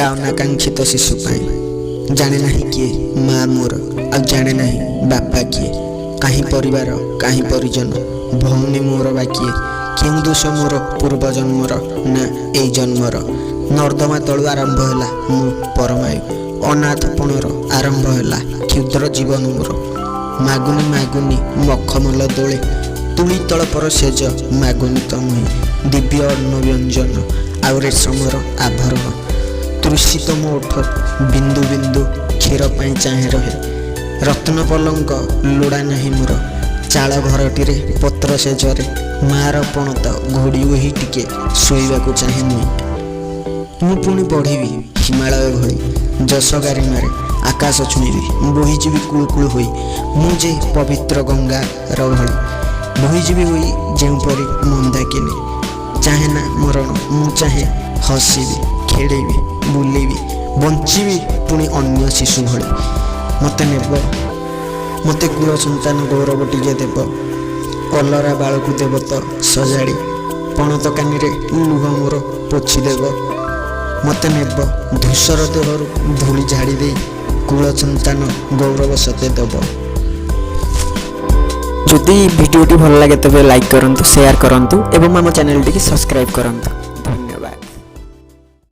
ଏକା ଅନାକାଂକ୍ଷିତ ଶିଶୁ ପାଇଁ। ଜାଣେ ନାହିଁ କିଏ ମା ମୋର, ଆଉ ଜାଣେ ନାହିଁ ବାପା କିଏ। କାହିଁ ପରିବାର, କାହିଁ ପରିଜନ, ଭଉଣୀ ମୋର ବା କିଏ? କେଉଁ ଦୋଷ ମୋର ପୂର୍ବ ଜନ୍ମର ନା ଏଇ ଜନ୍ମର? ନର୍ଦ୍ଦମା ତଳୁ ଆରମ୍ଭ ହେଲା ମୋ ପରମାୟୁ, ଅନାଥପଣର ଆରମ୍ଭ ହେଲା କ୍ଷୁଦ୍ର ଜୀବନ ମୋର। ମାଗୁନି ମାଗୁନି ମଖମଲ ଦୋଳେ, ତୁଳି ତଳପର ଶେଯ ମାଗୁନି ତ ମୁହିଁ, ଦିବ୍ୟ ଅନ୍ନ ବ୍ୟଞ୍ଜନ ଆଉ ରେଶମର ଆଭରଣ। ତୃଷିତ ମୋ ଓଠ ବିନ୍ଦୁ ବିନ୍ଦୁ କ୍ଷୀର ପାଇଁ ଚାହେଁ ରହେ। ରତ୍ନ ପଲଙ୍କ ଲୋଡ଼ା ନାହିଁ ମୋର, ଚାଳ ଘରଟିରେ ପତ୍ର ଶେଯରେ ମାର ପଣତ ଘୋଡ଼ି ହୋଇ ଟିକେ ଶୋଇବାକୁ ଚାହେଁ ମୁଇଁ। ମୁଁ ପୁଣି ବଢ଼ିବି ହିମାଳୟ ଭଳି, ଯଶ ଗାରିମାରେ ଆକାଶ ଛୁଇଁବି, ବୋହିଯିବି କୁଳୁକୁଳୁ ହୋଇ ମୁଁ ଯେ ପବିତ୍ର ଗଙ୍ଗାର ଭଳି, ବୋହିଯିବି ହୋଇ ଯେଉଁପରି ମନ୍ଦାକିନୀ। ଚାହେଁ ନା ମରଣ, ମୁଁ ଚାହେଁ ହସିବି, ଖେଳିବି, ବୁଲିବି, ବଞ୍ଚିବି ପୁଣି ଅନ୍ୟ ଶିଶୁ ଭଳି। ମୋତେ ନେବ, ମୋତେ କୁଳ ସନ୍ତାନ ଗୌରବ ଟିକେ ଦେବ, ଅଲରା ବାଳକୁ ଦେବ ତ ସଜାଡ଼ି, ପଣତ କାନିରେ ଲୁହ ମୋର ପୋଛି ଦେବ। ମୋତେ ନେବ, ଧୂସର ଦେହରୁ ଧୂଳି ଝାଡ଼ି ଦେଇ କୁଳ ସନ୍ତାନ ଗୌରବ ସତେ ଦେବ। ଯଦି ଭିଡ଼ିଓଟି ଭଲ ଲାଗେ, ତେବେ ଲାଇକ୍ କରନ୍ତୁ, ସେୟାର କରନ୍ତୁ ଏବଂ ଆମ ଚ୍ୟାନେଲଟିକି ସବସ୍କ୍ରାଇବ୍ କରନ୍ତୁ।